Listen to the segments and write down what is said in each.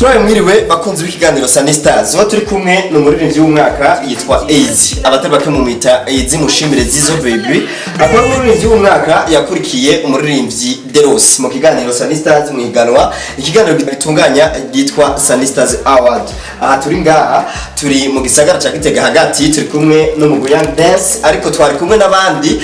Turabe mwiriwe bakunzi b'ikiganiro Sunny Stars. Uwo turi kumwe ni umuririmbyi w'umwaka yitwa Easy. Abatari bake mumwita Easy Mushimire Zizo Baby. Akaba ari umuririmbyi w'umwaka yakurikiye umuririmbyi Deros mu kiganiro Sunny Stars mu higanwa, ikiganiro gitunganya ryitwa Sunny Stars Award. Aha turi ngaha turi mu gisagara ca Gitega hagati, turi kumwe n'umugwi Young Dance, ariko twari kumwe n'abandi.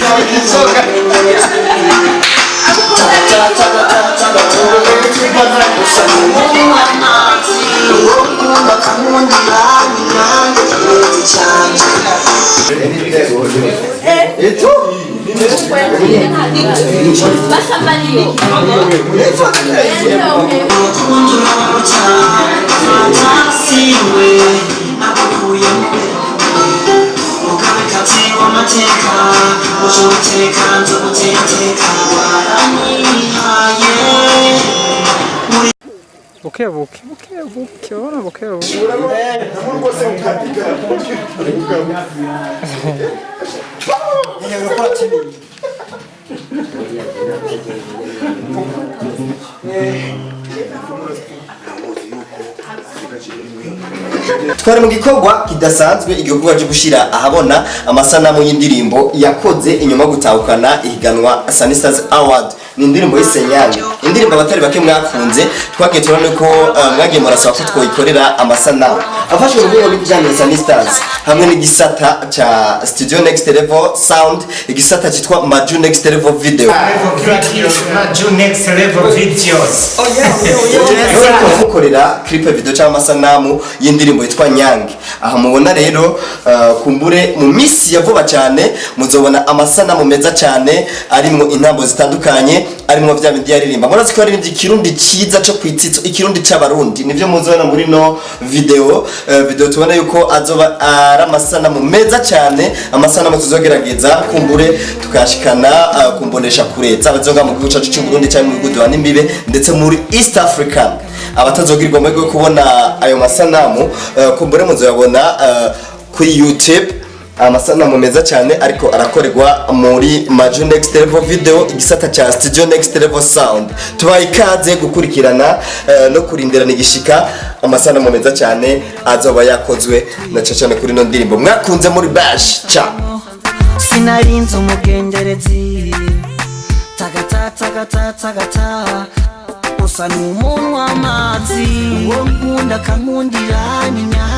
Buke buke buke buke, urabona, buke buke. Twari mu gikorwa kidasanzwe, igikorwa cyo gushyira ahabona amasanamu y'indirimbo yakoze inyuma yo gutahukana ihiganwa Sunny Stars Award. Ni indirimbo y'isenyani, indirimbo abatari bake mwakunze. Twagiye turabona ko mwagiye murasaba ko twoyikorera amasanamu afashwe mu rwego rw'ikiganiro Sunny Stars hamwe n'igisata ca Studio Next Level Sound, igisata cyitwa Maju Next Level Video. Maju Next Level Videos. Mukorera clip video cyangwa amasanamu y'indirimbo yitwa Nyange. Aha mubona rero, kumbure mu minsi ya vuba cyane muzobona amasanamu meza cyane arimwo intambo zitandukanye, arimwo vya bindi yaririmba. Murazi ko yaririmbye ikirundi ciza co kwitsitso, ikirundi c'abarundi, nivyo muzobona muri no video. Video tubona yuko azoba ari amasanamu meza cyane, amasanamu tuzogerageza kumbure tukashikana kumbonesha kure zaba zoga mu gihugu cacu c'u Burundi cyangwa mu bihugu duhana imbibe, ndetse muri East Africa. Abatazogirirwa amahirwe yo kubona ayo masanamu, kumbure muzoyabona kuri YouTube, amasanamu meza cyane ariko arakorerwa muri Maju Next Level Video, igisata ca Studio Next Level Sound. Tubaye ikaze gukurikirana no kurindirana igishika amasanamu meza cyane azoba yakozwe na cyane kuri no ndirimbo mwakunze muri bash cha. Sinarinze umugenderezi, tagata tagata tagata, usa n'umuntu w'amazi, uwo nkunda akankundira ni nyange.